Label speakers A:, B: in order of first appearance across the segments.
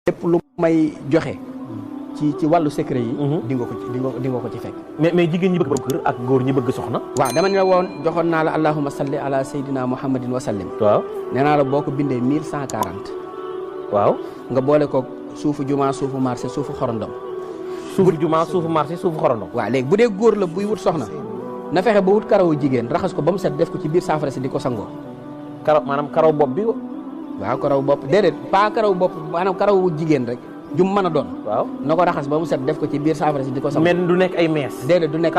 A: lépp lu may joxe ci wàllu secret yi di nga ko ci fekk
B: mais jigéen ñi bëgg borom kër ak góor ñi bëgg soxna
A: waaw dama ne la woon joxoon naa la allahumma salli ala sayyidina muhammadin wa sallim
B: waaw
A: nee naa la boo ko bindee 1140
B: waaw
A: nga boole ko suufu juma suufu marché suufu xorondom
B: suufu juma suufu marché suufu xorondom
A: waaw léegi bu dee góor la buy wut soxna na fexe ba wut karawu jigéen raxas ko ba mu set def ko ci biir saafara si di ko sangoo
B: maanaam karaw bopp bi
A: waaw karaw bopp déedéet pas karaw bopp maanaam karawu jigéen rek jum mën a doon
B: waaw
A: na ko raxas ba mu set def ko ci biir saafara si di ko sangoo
B: mais du nekk ay mees
A: déedéet du nekk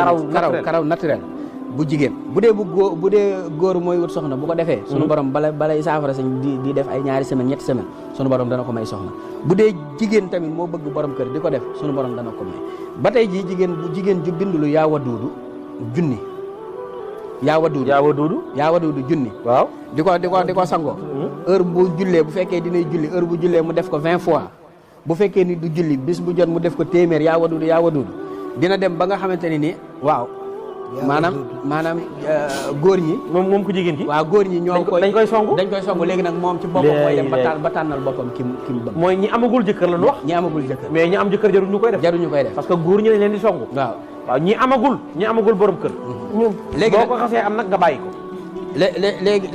A: karaw naturel bu jigéen bu dee góor mooy wut soxna bu ko defee sunu borom balay saafara si di def ay ñaari semaine ñetti semaine sunu borom dana ko may soxna bu dee jigéen tamit moo bëgg borom kër di ko def sunu borom dana ko may ba tey jii jigéen ju bindulu yaa waduudu junni yaa waduudu junni
B: waaw
A: di ko sangoo heure bu jullee bu fekkee dinay julli heure bu jullee mu def ko 20 fois bu fekkee ni du julli bis bu jot mu def ko téeméer yaa waduudu dina dem ba nga xamante ni nii waaw maanaam góor ñi
B: moom ku jigéen ki
A: waaw góor ñi ñoo
B: dañ koy songu
A: léegi nag moom ci boppam mooy dem ba tànnal boppam ki mu bëgg
B: mooy ñi amagul jëkkër lañu wax
A: ñi amagul jëkkër
B: mais ñi am jëkkër jaruñu koy def parce que góor ñi lañ leen di songu waaw ñi amagul borom kër ñoom léegi boo ko xasee am nag nga bàyyi ko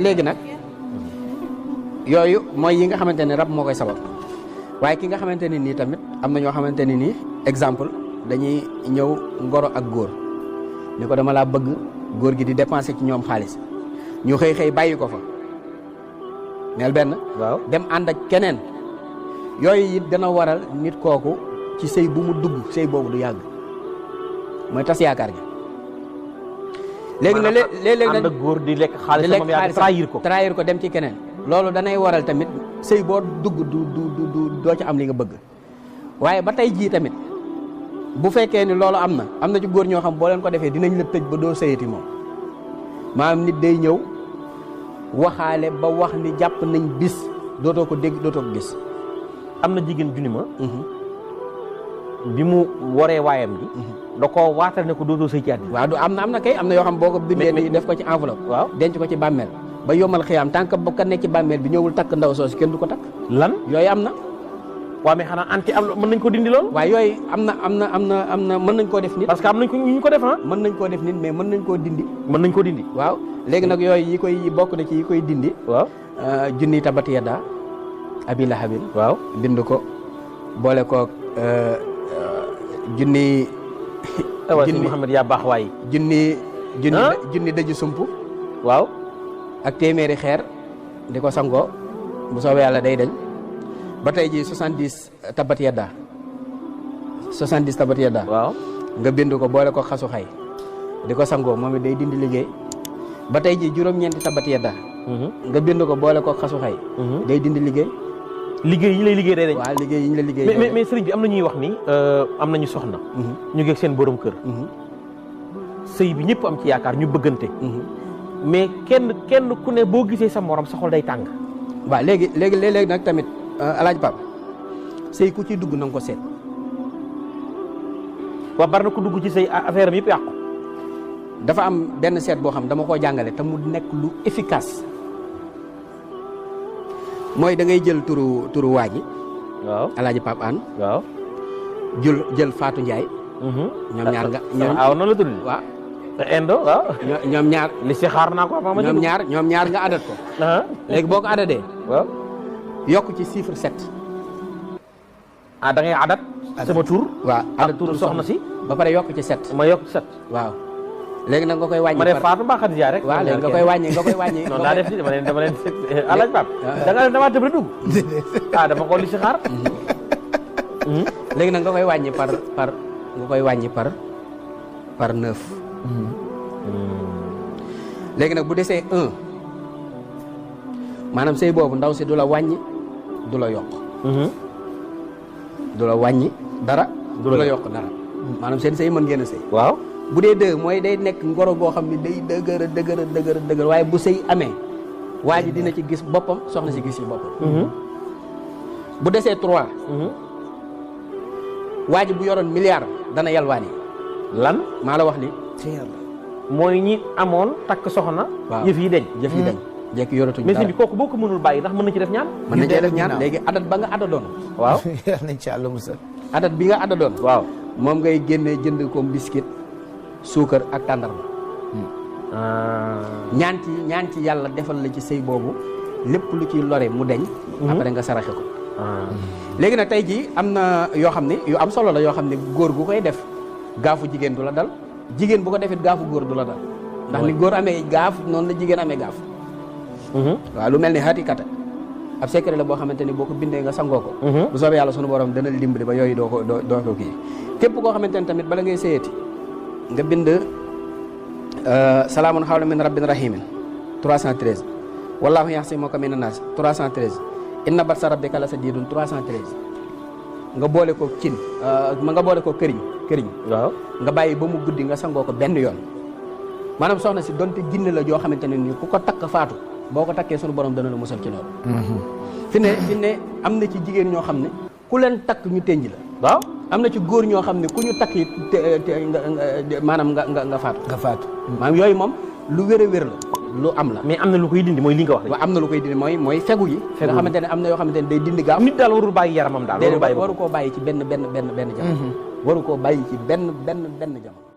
A: léegi nag yooyu mooy yi nga xamante ne rab moo koy sabab waaye ki nga xamante ne nii tamit am na ñoo xamante ne nii exemple dañuy ñëw ngoro ak góor ni ko dama laa bëgg góor gi di dépenser ci ñoom xaalis ñu xëy bàyyi ko fa neel benn
B: waaw
A: dem ànd ak keneen yooyu it dana waral nit kooku ci sëy bu mu dugg sëy boobu du yàgg mooy tas yaakaar gi léegi na léeg-léeg
B: ànd ak góor di lekk xaalis moom yaa
A: trahir ko dem ci keneen loolu danay waral tamit sëy boo dugg du doo ci am li nga bëgg waaye ba tey jii tamit bu fekkee ni loolu am na ci góor ñoo xam boo leen ko defee dinañ la tëj ba doo sëyati moom maanaam nit day ñëw waxaale ba wax ni jàpp nañ bis dootoo ko dégg dootoo ko gis
B: am na jigéen junni ma bi mu waree waayam ji da koo waatal ne ko dootoo sëy ci àddina
A: waaw du am na kay am na yoo xam boo ko bindee ni def ko ci enveloppe
B: waaw
A: denc ko ci bàmmeel ba yomal xiyaam tant que ba ka nekk ci bàmmeel bi ñëwul takk ndaw soosu kenn du ko takk
B: lan
A: yooyu am na
B: waaw mais xanaa anti am mën nañ ko dindi lool
A: waaye yooyu am na mën nañ koo def nit
B: parce que am nañ ko ñu ko def
A: mën nañ koo def nit mais mën nañ koo dindi waaw léegi nag yooyu yi koy bokk na ci yi koy dindi
B: waaw
A: junni tabat yadda abi lahabin
B: waaw
A: bind ko boole ko junni
B: Muhammad yaa baax waay
A: junni dëju sump
B: waaw
A: ak téeméeri xeer di ko sangoo bu soobee yàlla day dañ ba tey ji 70 tabat yadda
B: waaw
A: nga bind ko boole ko xasu xay di ko sangoo moom it day dindi liggéey ba tey ji juróom-ñeenti tabat yadda nga bind ko boole ko xasu xay day dindi liggéey
B: yi lay liggéey day dañ
A: waaw liggéey yi ñu la liggéey
B: mais sëriñ bi am na ñuy wax ni am nañu soxna ñu ngi ak seen borom kër sëy bi ñëpp am ci yaakaar ñu bëggante mais kenn ku ne boo gisee sa morom sa xol day tàng
A: waaw léegi nag tamit alaaj Pape sëy ku ciy dugg na nga ko seet
B: waaw bari na ku dugg ci sëy affaire am yëpp yàqu
A: dafa am benn seet boo xam dama koo jàngale te mu nekk lu efficace mooy da ngay jël turu waa ji
B: waaw
A: alaaji Pape An
B: waaw
A: jël Fatou Ndiaye ñoom ñaar nga
B: aw na la tudd
A: waaw
B: indo waaw
A: ñoom ñaar
B: li si xaar naa ko
A: ñoom ñaar nga adat ko léegi boo ko adadee
B: waaw
A: yokk ci chiffre 7
B: da ngay adat sama tur
A: waaw
B: adat tur soxna si
A: ba pare yokk ci 7
B: ma yokk ci 7
A: waaw léegi nag nga koy wàññi
B: ma def Fatou Mbaa Khadija rek
A: waaw léegi nga koy wàññi
B: non daa def dama leen alaaj Pape dama tëb rek dugg dama ko li si xaar
A: léegi nag nga koy wàññi par 9 léegi nag bu desee 1 maanaam sëy boobu ndaw si du la wàññi du la yokk du la wàññi dara du la yokk dara maanaam seen sëy mën ngeen a sëy
B: waaw
A: bu dee 2 mooy day nekk ngoro goo xam ne day dëgër waaye bu sëy amee waa ji dina ci gis boppam soxna si gis ci boppam bu desee 3 waa ji bu yoroon milliard dana yalwaani
B: lan
A: maa la wax li
B: mooy ñi amoon takk soxna
A: waaw
B: yëf yi deñ
A: jekki yoratuñu
B: mais
A: dara
B: sëñ bi kooku boo ko mënul bàyyi ndax mën na ci def ñaan.
A: mën na cee def ñaan léegi adat ba nga ada doon
B: waaw
C: yal nañ ci àlla musal.
A: adat bi nga ada doon
B: waaw.
A: moom ngay génnee jënd ko biscuit suukar ak tàndarma ñaan ci yàlla defal la ci sëy boobu lépp lu ciy lore mu deñ après nga saraxe ko léegi nag tey jii am na yoo xam ne yu am solo la yoo xam ne góor gu koy def gaafu jigéen du la dal jigéen bu ko defit gaafu góor du la dal ndax ni góor amee gaaf noonu la jigéen amee gaaf waaw lu mel ni xaati kata ab secret la boo xamante ni boo ko bindee nga sangoo ko bu soobee yàlla sunu borom dana dimbali ba yooyu doo ko kii képp koo xamante ni tamit bala ngay sëyati nga bind salaamun xawlan min rabbin rahimin 313 wallahu yaxsimuka minan naas 313 inna batsa rabbika la sadidun 313 nga boole ko cin nga boole ko këriñ
B: waaw
A: nga bàyyi ba mu guddi nga sangoo ko benn yoon maanaam soxna si donte jinne la joo xamante ne nii ku ko takk faatu boo ko takkee sunu borom dana la musal ci loolu fi ne am na ci jigéen ñoo xam ne ku leen takk ñu tënj la
B: waaw
A: am na ci góor ñoo xam ne ku ñu takk it maanaam nga faatu maanaam yooyu moom lu wér a wér la lu am la
B: mais am na lu koy dindi mooy li nga wax
A: waaw am na lu koy dindi mooy fegu yi nga xamante ne am na yoo xamante ne day dindi gaaw
B: nit daal warul bàyyi yaramam daal
A: waru koo bàyyi ci benn jamono waru koo bàyyi ci benn jamono